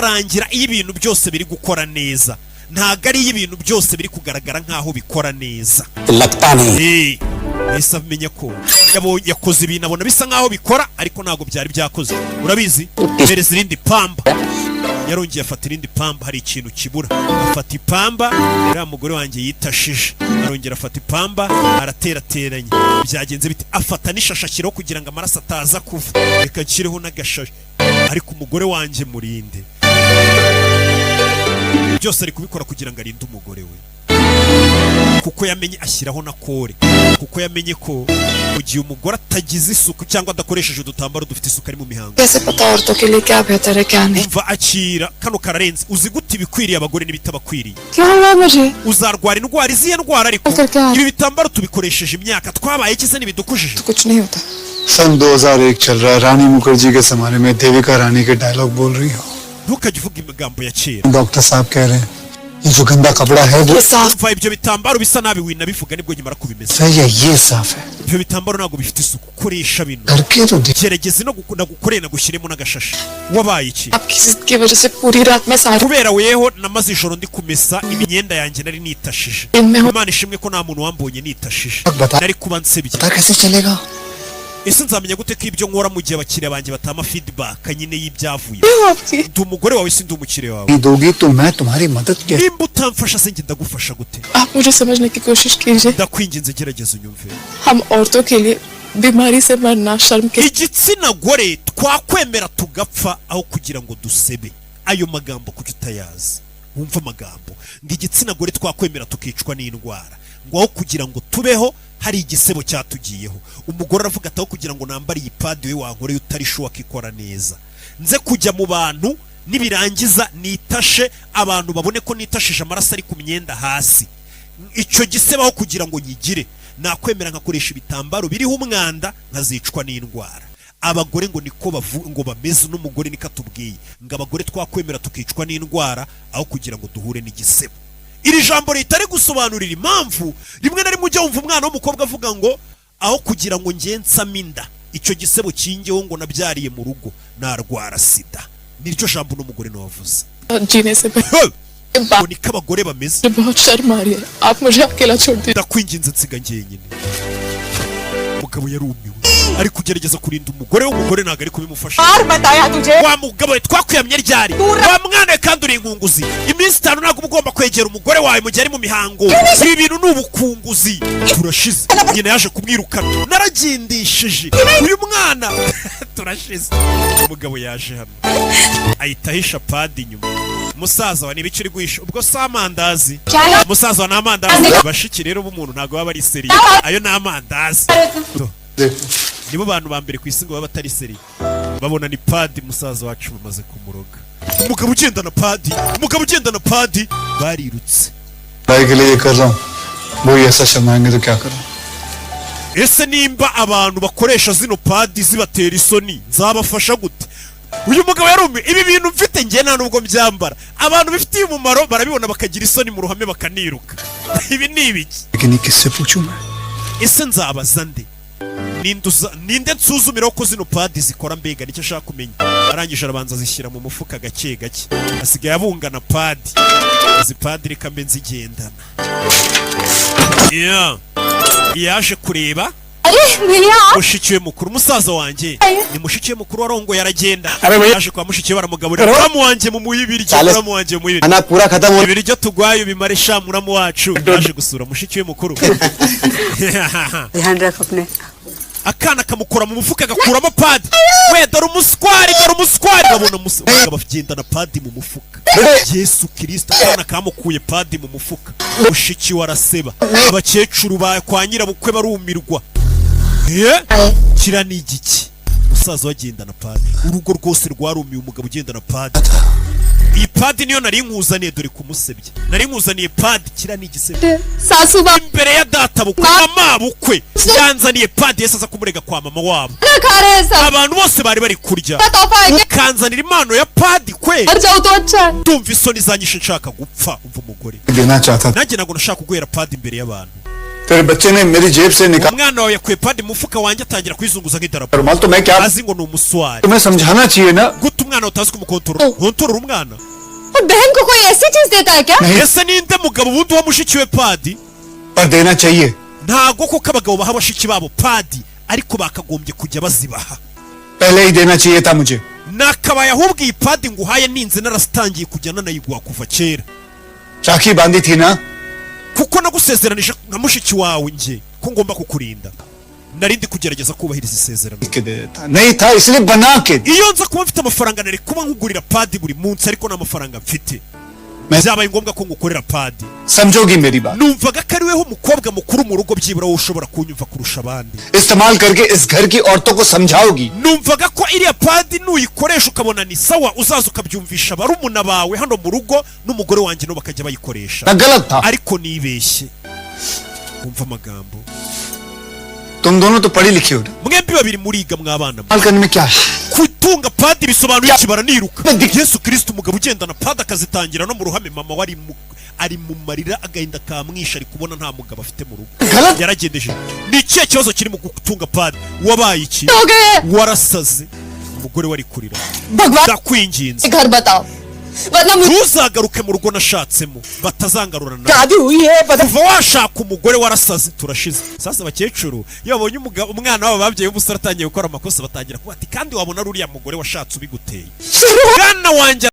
Ikarangira iyo ibintu byose biri gukora neza, ntabwo ari iyo ibintu byose biri kugaragara nk'aho bikora neza. लगता नहीं। Yahise amenya ko yakoze ibintu abona bisa nk'aho bikora, ariko ntabwo byari byakoze. Urabizi, mpereza irindi pamba. Yarongeye afata irindi pamba, hari ikintu kibura. Afata ipamba, uriya mugore wanjye yitashije. Arongera afata ipamba, araterateranya. Byagenze bite? Afata n'ishashi ashyiraho kugira ngo amaraso ataza kuva. Reka nshyireho n'agashashi, ariko umugore wanjye murinde. Byose ari kubikora kugira ngo arinde umugore we, kuko yamenye, ashyiraho na kore, kuko yamenye ko mu gihe umugore atagize isuku cyangwa adakoresheje udutambaro dufite isuku ari mu mihango. कैसे पता औरतों के लिए क्या बेहतर है, क्या नहीं? Umva, akira kano kararenze. Uzi gute ibikwiriye abagore n'ibitabakwiriye? क्या हुआ मुझे? Uzarwara indwara. Izihe ndwara ariko? Akarwara. Ibi bitambaro tubikoresheje imyaka twabaye iki se ntibidukujije? कुछ नहीं होता। सन 2001 चल रहा है, रानी मुखर्जी के जमाने में देविका रानी के डायलॉग बोल रही हो। Ntukajye uvuga amagambo ya kera. Doctor साहब कह रहे हैं ये जो गंदा कपड़ा है वो ये साफ Umva, ibyo bitambaro bisa nabi winabivuga, nibwo nyamara kubimeza. है या ये साफ है? Ibyo bitambaro ntabwo bifite isuku, koresha bino. करके तो देख। Gerageza no nagukoreye, nagushyiremo n'agashashi. Wabaye iki? आपकी जिद की वजह से पूरी रात मैं सारी Kubera weho namaze ijoro ndi kumesa imyenda yanjye nari nitashije. Imbeho. Imana ishimwe ko nta muntu wambonye nitashije, Bata- nari kuba nsebye. पता कैसे चलेगा? Ese nzamenya gute ko ibyo nkora mu gihe abakiriya banjye batama feedback nyine y'ibyavuye? आपकी Ndi umugore wawe, si ndi umukiriya wawe. नहीं दोगी तो मैं तुम्हारी मदद के Nimba utamfasha se njye ndagufasha gute? आप मुझे समझने की कोशिश कीजिए। Ndakwinginze, gerageza unyumve. हम औरतों के लिए बीमारी से मरना शर्म के Igitsina gore twakwemera tugapfa aho kugira ngo dusebe. Ayo magambo kuki utayazi? Wumva amagambo ngo igitsina gore twakwemera tukicwa n'indwara, ngo aho kugira ngo tubeho hari igisebo cyatugiyeho. Umugore aravuga ati aho kugira ngo nambare iyi pad we wankoreye utari sure akikora neza, nze kujya mu bantu nibirangiza nitashe, abantu babone ko nitashije, amaraso ari ku myenda hasi, icyo gisebo aho kugira ngo nyigire nakwemera nkakoresha ibitambaro biriho umwanda nkazicwa n'indwara. Abagore ngo niko bavu ngo bameze, n'umugore niko atubwiye ngo abagore twakwemera tukicwa n'indwara aho kugira ngo duhure n'igisebo. Iri jambo ritari gusobanurira impamvu rimwe na rimwe ujya wumva umwana w'umukobwa avuga ngo aho kugira ngo nge nsame inda, icyo gisebo kingeho ngo nabyariye mu rugo, narwara sida. Niryo jambo n'umugore nawe wavuze. जीने से पहले Ngo niko abagore bameze. मुझे बहुत शर्म आ रही है, आप मुझे अकेला छोड़ दीजिए। Ndakwinginze, nsiga njyenyine. Umugabo yarumiwe, ari kugerageza kurinda umugore we, umugore ntabwo ari kubimufasha. बार बताया तुझे। Wa mugabo we, twakwiyamye ryari? Wa mwana we, kandi uri inkunguzi. Iminsi 5 ntabwo uba ugomba kwegera umugore wawe mu gihe ari mu mihango. Ibi bintu ni ubukunguzi. Turashize, nyina yaje kumwirukana. Naragindishije uyu mwana, turashize. Umugabo yaje hano ahita ahisha pad inyuma. Musaza wa, ni ibiki uri guhisha? Ubwo si amandazi, musaza wa? Ni amandazi. Bashiki rero b'umuntu ntabwo baba ari sérieux, ayo ni amandazi. Do. Nibo bantu ba mbere ku isi ngo baba batari sérieux. Babona ni pad. Musaza wacu bamaze kumuroga. Umugabo ugendana pad, umugabo ugendana pad, barirutse. भाई के लिए ये कर रहा हूँ, वो ही ऐसा शर्माएंगे तो क्या करूँ? Ese nimba abantu bakoresha zino pad zibatera isoni, nzabafasha gute? Uyu mugabo yarumiwe. Ibi bintu mfite njye nta nubwo mbyambara, abantu bifitiye umumaro barabibona bakagira isoni mu ruhame bakaniruka. Ibi ni ibiki? लेकिन ये किससे पूछूं मैं? Ese nzabaza nde? Ninde nsuzumiraho ko zino pad zikora? Mbega nicyo ashaka kumenya. Arangije arabanza azishyira mu mufuka gake gake, asigaye abungana pad. Izi pad reka mbe nzigendana. Yeah. Yaje kureba अरे भैया। Mushiki we mukuru. Musaza wanjye, ni mushiki we mukuru warongoye aragenda. Arebe- Yaje kwa mushiki we, baramugaburira. Muramu wanjye, mumuhe ibiryo. Muramu wanjye, mumuhe ibiryo. खाना पूरा खत्म हो Ibiryo tugwaye ubimare sha muramu wacu. Yaje gusura mushiki we mukuru. ध्यान रख अपने। Akana kamukora mu mufuka agakuramo pad. We, dore umuswari, dore umuswari. Babona umugabo agendana pad mu mufuka. Yesu Kirisito, akana kamukuye pad mu mufuka. Mushiki we araseba, abakecuru ba kwa nyirabukwe barumirwa. Eh? Kiriya ni igiki? Umusaza wagendana pad, urugo rwose rwarumiye. Umugabo ugendana pad. Iyi pad niyo nari nkuzaniye, dore kumusebya. Nari nkuzaniye pad, kiriya ni igisebe. सासू माँ Imbere ya data bukwe na mabukwe yanzaniye pad. Yesi aza kumurega kwa mama wabo. खा रहे हैं सब। Abantu bose bari bari kurya, तोहफा है क्या? ukanzanira impano ya pad kwe? मर जाऊं तो अच्छा है। Ndumva isoni zanyishe, nshaka gupfa. Umva umugore. देना चाहता Nanjye ntabwo nashaka kuguhera pad imbere y'abantu. तेरे बच्चे ने मेरी जेब से निकाल Umwana wawe yakuye pad mu mufuka wanjye, atangira kuyizunguza nk'idarapo, रुमाल, तो मैं क्या azi ngo ni umuswari. तुम्हें समझाना चाहिए ना। Gute umwana utazi kumukontorora, nkontorora umwana? और बहन को कोई ऐसी चीज देता है क्या? नहीं। Ese ninde mugabo ubundi wa mushiki we pad? पर देना चाहिए। Ntago koko abagabo baha bashiki babo pad, ariko bakagombye kujya bazibaha. पहले ही देना चाहिए था मुझे। Nakabaye ahubwo iyi pad nguhaye ninze narazitangiye kujya nanayiguha kuva kera. राखी बांधी थी ना। Kuko nagusezeranije nka mushiki wawe njye ko ngomba kukurinda, nari ndi kugerageza kubahiriza isezerano. के दे देता नहीं था, इसलिए बना के। Iyo nza kuba mfite amafaranga nari kuba nkugurira pad buri munsi, ariko nta mafaranga mfite, byabaye ngombwa ko ngukorera pad. समझोगी मेरी बात। Numvaga ko ari weho mukobwa mukuru mu rugo, byibura wowe ushobora kunyumva kurusha abandi. इस्तेमाल करके इस घर की औरतों को समझाओगी। Numvaga ko iriya pad nuyikoresha ukabona ni sawa, uzaza ukabyumvisha barumuna bawe hano mu rugo n'umugore wanjye nabo bakajya bayikoresha. मैं गलत था। Ariko nibeshye. Wumva amagambo. तुम दोनों तो पढ़ी लिखी हो ना। Mwembi babiri muriga, mwabana mwe. इस्तेमाल करने में क्या है? Kutunga pad bisobanuye iki? Baraniruka. Yesu Kirisito, umugabo ugendana pad akazitangira no mu ruhame, mama we ari mu marira, agahinda kamwishe, ari kubona nta mugabo afite mu rugo. Galat- Yaragendeje. Ni ikihe kibazo kiri mu gutunga pad? Wabaye iki? हो गए। Warasaze. Umugore we ari kurira. भगवान Ndakwinginze, घर बताओ, वरना मुझे ntuzagaruke mu rugo nashatsemo, batazangarura nawe. शादी हुई है पता। Kuva washaka umugore warasaze, turashize. Sasa abakecuru iyo babonye umwana wabo babyaye w'umusore atangiye gukora amakosa, batangira kuba ati kandi wabona ari uriya mugore washatse ubiguteye, mwana wanjye.